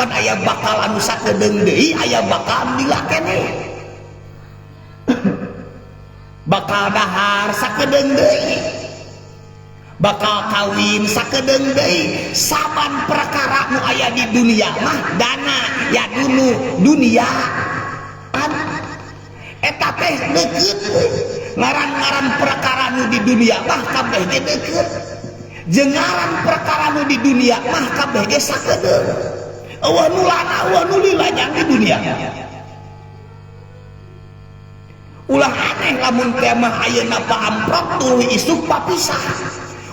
Pan aya bakal anu sakedeung deui, aya bakal anu lila keneh. Bakal dahar sakedeung deui, bakal kawin sakedeung deui. Saban perkara nu aya di dunia mah dana ya dunu dunia an eta teh deukeut we. Ngaran-ngaran perkara nu di dunia mah kabeh ge deukeut, jeung ngaran perkara nu di dunia mah kabeh ge sakedeung. Eueuh nu lana, eueuh nu lila jang di dunia. Ulah aneh lamun teh mah ayeuna paamprok tuluy isuk papisah.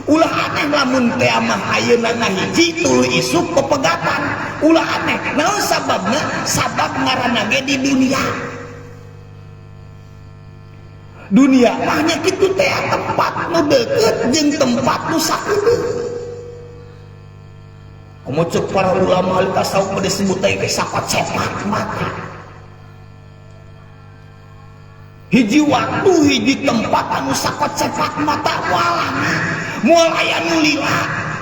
Ulah aneh lamun teh mah ayeuna ngahiji tuluy isuk pepegatan. Ulah aneh. Naon sababna? Sabab ngaranna ge di dunia. Dunia mah nya kitu teh tempat nu deukeut jeung tempat nu sakedeung. Komo ceuk para ulama ahli tasawuf mah disebut teh sakocepat mata. Hiji waktu hiji tempat anu sakocepat mata moal lama, moal aya nu lila,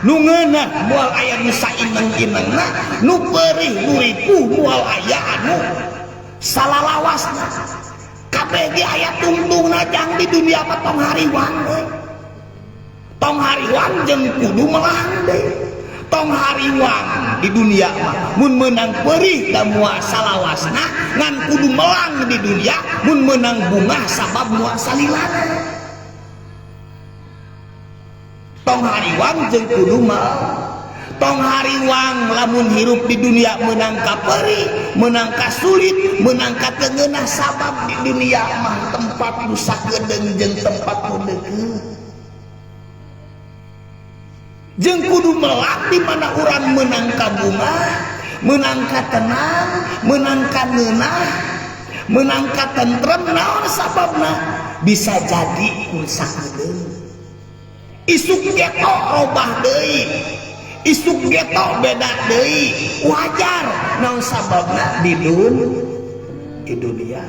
nu ngeunah moal aya nu saineng-inengna, nu peurih nu ripuh moal aya anu salalawasna. Kabeh ge aya tungtungna jang di dunia mah tong hariwang we. Tong hariwang jeung kudu melang deui. Tong hariwang di dunia mah mun meunang peurih da moal salawasna, ngan kudu melang di dunia mun meunang bungah sabab moal salilana. Tong hariwang jeung kudu melang. Tong hariwang lamun hirup di dunia meunang ka peurih, meunang ka sulit, meunang ka teu ngeunah sabab di dunia mah tempat nu sakedeung jeung tempat nu deukeut. Jeung kudu melak di mana urang meunang ka bunga, meunang ka tenang, meunang ka neunah, meunang ka tentrem. Naon sababna? Bisa jadi kun sakedeung. Isuk geto robah deui, isuk geto beda deui, wajar. Naon sababna? Di dunia.